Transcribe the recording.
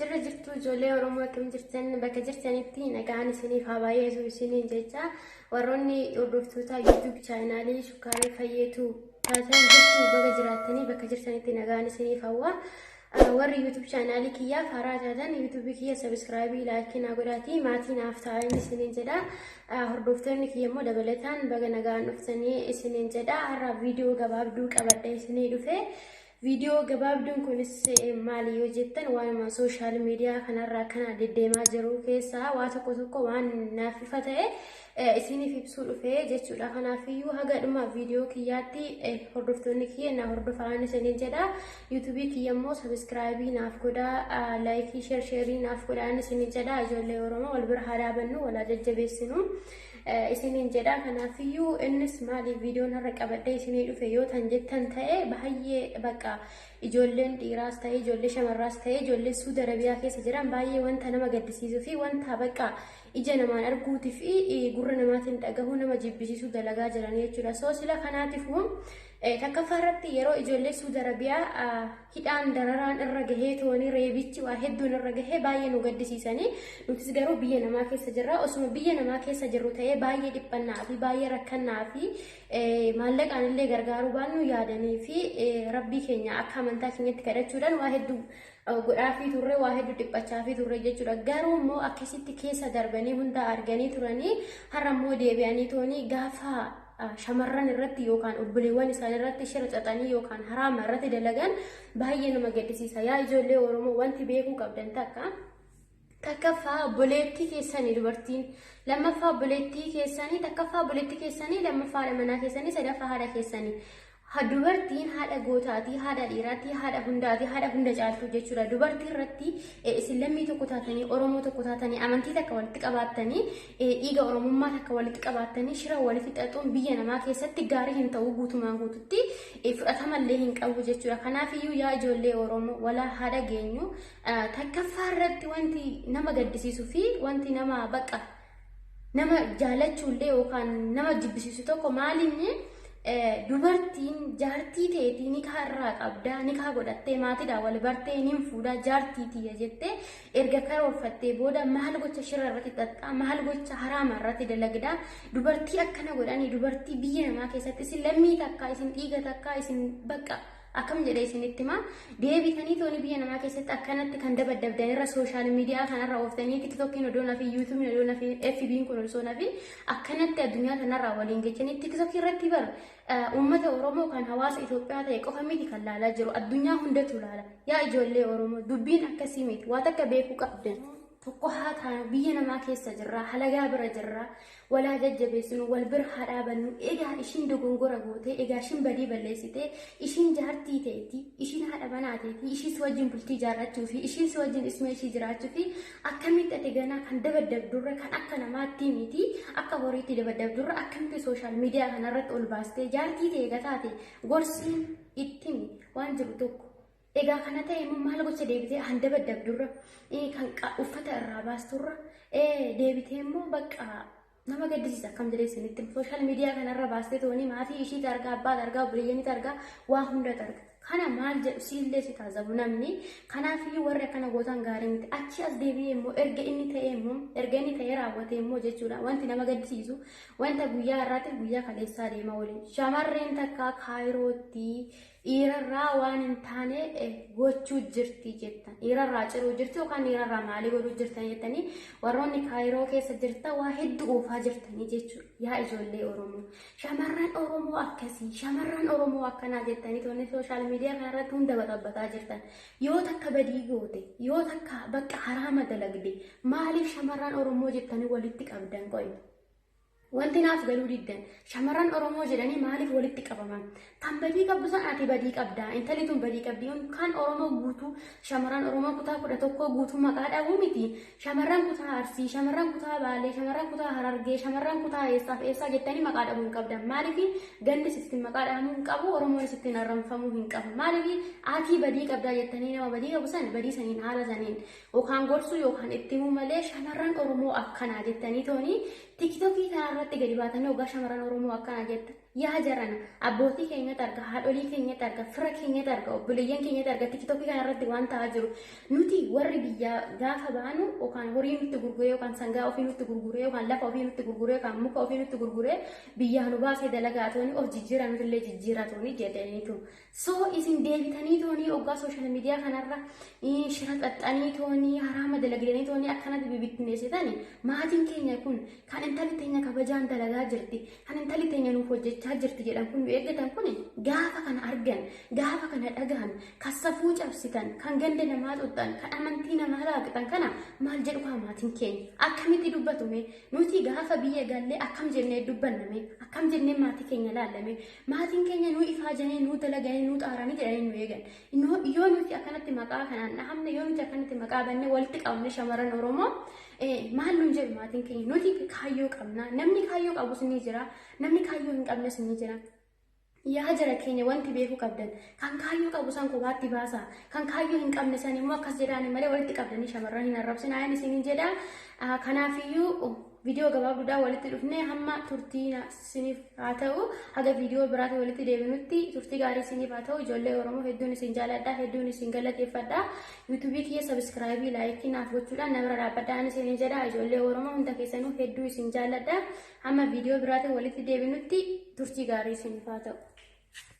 Jirra jirtuu ijoollee Oromoo, akkam jirtan? Bakka jirtanitti nagaan isiniif haa baay'atu isiniin jecha. Warroonni hordoftoota YouTube chaanaalii Shukkaaree Fayyeetu taatan jirtu, baga jiraattanii, bakka jirtanitti nagaan isiniif hawwa. Warri YouTube chaanaalii kiyyaaf haaraa taatan YouTube kiyya subscribe, like naa godhaatii maatii naaf ta'an isiniin jedha. Hordoftoonni kiyya immoo dabalataan baga nagaan dhuftanii isiniin jedha. Har'a viidiyoo gabaabduu qabadhe isinii dhufe. Viidiyoo gabaabduun kunis maali yoo jettan, waanuma social media kanarraa kana deddeemaa jiru keessaa waa tokko tokko waan naaf ifa ta'e isiniif ibsuu dhufe jechuudha. Kanaafiyyuu haga dhuma viidiyoo kiyyaatti hordoftoonni kiyya na hordofaan isiniin jedha. Yuutuubii kiyya immoo subscribe naaf godhaa, like, share, share naaf godhaan isiniin jedha. Ijoollee Oromoo, wal bira haa dhaabannu, walaa jajjabeessinu isiniin jedha. Kanaafiyyuu innis maali viidiyoon har'a qabadhee isinii dhufe yoo tan jettan ta'e, baay'ee bakka ijoolleen dhiiraas ta'e, ijoollee shamarraas ta'e, ijoollee Suudi Arabiyaa keessa jiran baay'ee wanta nama gaddisiisuu fi wanta bakka ija namaan arguutii fi gurra namaatiin dhagahuu nama jibbisiisuu dalagaa jiran jechuudha. So sila kanaatiifuu takkaffaa irratti yeroo ijoollee Suudi Arabiyaa hidhaan dararaan irra gahee tooni, reebichi waa hedduun irra gahee baay'ee nu gaddisiisanii, nutis garuu biyya namaa keessa jirra. Osuma biyya namaa keessa jirru ta'ee baay'ee dhiphannaa fi baay'ee rakkannaa fi maallaqaan illee gargaaruu baannu, yaadanii fi rabbii keenya akka amantaa keenyatti kadhachuudhaan waa hedduu godhaafii turre, waa hedduu dhiphachaafii turre jechuudha. Garuu immoo akkasitti keessa darbanii hunda arganii turanii, har'a immoo deebi'anii toonii gaafa shamarran irratti yookaan obboleewwan isaanii irratti shira xaxanii yookaan haraama irratti dalagan baay'ee nama gaddisiisa. Yaa ijoollee Oromoo, wanti beekuu qabdan takka. Takkaffaa obboleettii keessanii dubartiin, lammaffaa obboleettii keessanii, takkaffaa obboleettii keessanii, lammaffaa haadha manaa keessanii, sadaffaa haadha keessanii. Dubartiin haadha gootaatii, haadha dhiiraatii, haadha hundaatii, haadha hunda caaltuu jechuudha. Dubartii irratti isin lammii tokko taatanii, Oromoo tokko taatanii, amantii takka walitti qabaattanii, dhiiga Oromummaa takka walitti qabaattanii, shira walitti xaxuun biyya namaa keessatti gaarii hin ta'u, guutumaan guututti fudhatamallee hin qabu jechuudha. Kanaafiyyuu yaa ijoollee Oromoo, walaa haadha geenyu. Takkaffaa irratti wanti nama gaddisiisuu fi wanti nama baqa nama jaalachuullee yookaan nama jibbisiisu tokko maalinni, dubartiin jaartii ta'eetii nikaa irraa qabdaa, nikaa godhattee, maatiidhaan wal bartee, nin fuudhaa, jaartii tiyya jettee erga karoorfattee booda maal gocha shira irratti xaxxaa, maal gocha haraama irratti dalagdaa? Dubartii akkana godhanii, dubartii biyya namaa keessatti isin lammii takkaa, isin dhiiga takkaa, isin bakka akkam jedhee isinitti himaa, deebitanii tooni biyya namaa keessatti akkanatti kan dabaddabdan irra social media kanarra ooftanii, TikTokiin odoo nafi, YouTubeiin odoo nafi, FB'n kun osoo nafi, akkanatti addunyaa kanarraa waliin gechanii TikTokii irratti bar uummata Oromoo kan hawaasa Itoophiyaa ta'e qofa miti kan laalaa jiru, addunyaa hundatu laala. Yaa ijoollee Oromoo, dubbiin akkasii miti. Waa takka beekuu qabdan. Tokko haa taanu, biyya namaa keessa jirra, halagaa bira jirra, walaa jajjabeessinu, wal bira haa dhaabannu. Egaa ishiin dogongora gootee, egaa ishiin badii balleessitee, ishiin jaartii ta'eeti, ishiin haadha manaa ta'eeti, ishii si wajjin bultii ijaarrachuu fi ishiin si wajjin isma ishii jiraachuu fi akkamitti ati ganaa kan dabaddabdurra, kan akka namaatti miti akka horiitti dabaddabdurra, akkamitti social media kanarratti ol baastee? Jaartii ta'e gataate gorsiin ittimi waan jiru tokko. Egaa kana ta'e immoo maal gocha deebitee han dabaddabdurra, kan uffata irraa baasturra deebitee immoo bakka nama gaddisiisa. Akkam jedhee isinitti, social media kanarra baastee toonii maatii ishiitu argaa, abbaatu argaa, obboleeyyanitu argaa, waa hundatu arga. Kana maal jedhu siillee si taazabu namni. Kanaafiyyuu warri akkana gootan gaarii miti. Achi as deebi'ee immoo erga inni ta'ee immoo, erga inni ta'ee raawwatee immoo jechuudha, wanti nama gaddisiisu wanta guyyaa irraatiif guyyaa kaleessaa deema waliin. Shamarreen takka Kaayirootti dhiirarraa waan hin taane gochuu jirti jettan. Dhiirarraa ciruu jirti yookaan dhiirarraa maalii godhuu jirtan jettanii warroonni Kaayiroo keessa jirtan waa hedduu oofaa jirtanii jechuudha. Yaa ijoollee Oromoo, shamarran Oromoo akkasii, shamarran Oromoo akkanaa jettanii toonni social media kanarratti hunda baxabbataa jirtan. Yoo takka badii goote, yoo takka bakka haraama dalagde, maaliif shamarran Oromoo jettanii walitti qabdan qoyi? Wanti naaf galuu diddan, shamarran Oromoo jedhanii maaliif walitti qabaman? Kan badii qabdu san ati badii qabdaa, intalli tun badii qabdi. Kan Oromoo guutuu, shamarran Oromoo kutaa 11 guutuu maqaa dhabuu miti. Shamarran kutaa Arsii, shamarran kutaa Baalee, shamarran kutaa Harargee, shamarran kutaa eessaaf eessaa jettanii maqaa dhabuu hin qabdan. Maaliif gandi sittiin maqaa dhahamuu hin qabu, Oromoon sittiin arramfamuu hin qabu. Maaliif ati badii qabdaa jettanii nama badii qabu san badii saniin haala saniin yookaan gorsuu yookaan itti himuu malee, shamarran Oromoo akkanaa jettanii toonii TikTokii kanarratti gadi baatanii hoggaa shamarran Oromoo akkanaa jettan. Yaa jarana, abbootii keenyatu arga, haadholii keenyatu arga, fira keenyatu arga, obboleeyyan keenyatu arga TikTokii kana irratti waan ta'aa jiru. Nuti warri biyyaa gaafa baanu yookaan horii nutti gurguree, yookaan sangaa ofii nutti gurguree, yookaan lafa ofii nutti gurguree, yookaan muka ofii nutti gurguree biyyaa nu baasee dalagaa tooni of jijjiiraa, nuti illee jijjiiraa tooni jedhaniitu. So isin deebitanii toonii oggaa social media kanarra shira xaxxanii toonii haraama dalagdanii toonii akkanatti bibittineessitani, maatiin keenya kun kan intalli teenya kabajaan dalagaa jirti, kan intalli teenya nuuf hojjechaa jirti jedhan kun nu eeggatan kun, gaafa kana argan, gaafa kana dhagahan, kan safuu cabsitan, kan ganda namaa xuxxan, kan amantii namaa laaqxan kana maal jedhu kaa maatiin keenya? Akkamitti dubbatume? Nuti gaafa biyya gallee akkam jennee dubbanname? Akkam jennee maatii keenya laallame? Maatiin keenya nuu ifaajanii, nuu dalaganii, nuu xaaranii jedhanii nu eegan. Yoo nuti akkanatti maqaa kanaan dhahamne, yoo nuti akkanatti maqaa bannee walitti qabamne, shamarran Oromoo maal nuun jedhu maatiin keenya? Nuti kaayyoo qabna. Namni kaayyoo qabus ni jira, namni kaayyoo hin qabnes ni jira. Yaa jara keenya, wanti beekuu qabdan, kan kaayyoo qabu san kophaatti baasa, kan kaayyoo hin qabne san immoo akkas jedhaani malee walitti qabdanii shamarran hin arrabsin ayan isiniin jedha. Kanaafiyyuu viidiyoo gabaabduudhaan walitti dhufnee hamma turtii isiniif haa ta'u. Haga viidiyoo biraatti walitti deebinutti turtii gaarii isiniif haa ta'u. Ijoollee Oromoo, hedduun isin jaaladha, hedduun isin galateeffadha. YouTubeii kiyya subscribe, like naaf gochuudhaan na bira dhaabbadhaan isiniin jedha. Ijoollee Oromoo hunda keessanuu hedduu isin jaaladha. Hamma viidiyoo biraatiin walitti deebinutti turtii gaarii isiniif haa ta'u.